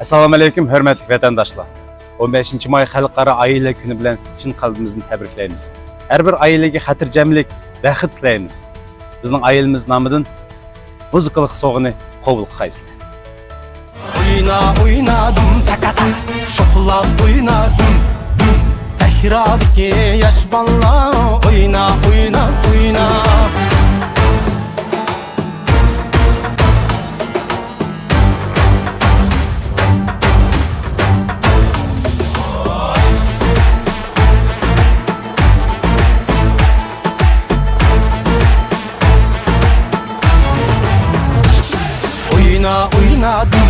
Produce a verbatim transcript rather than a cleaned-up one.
ئەسسالامۇ ئەلەيكۇم، ھۆرمەتلىك ۋەتەنداشلار! ئون بەشىنچى ماي خەلقئارا ئائىلە كۈنى بىلەن چىن قەلبىمىزدىن تەبرىكلەيمىز. ھەر بىر ئائىلىگە خاتىرجەملىك، بەخت تىلەيمىز. بىزنىڭ ئائىلىمىز نامىدىن مۇزىكىلىق سوۋغىنى قوبۇل قىلغايسىلەر. ئوينا، ئوينا، دۇم تاكاتا، شوخلاپ ئوينا، دۇم، دۇم. سەھرادىكى ياش بالىلار، ئوينا، ئوينا، ئوينا. ئوينا، ئوينا، دۇم،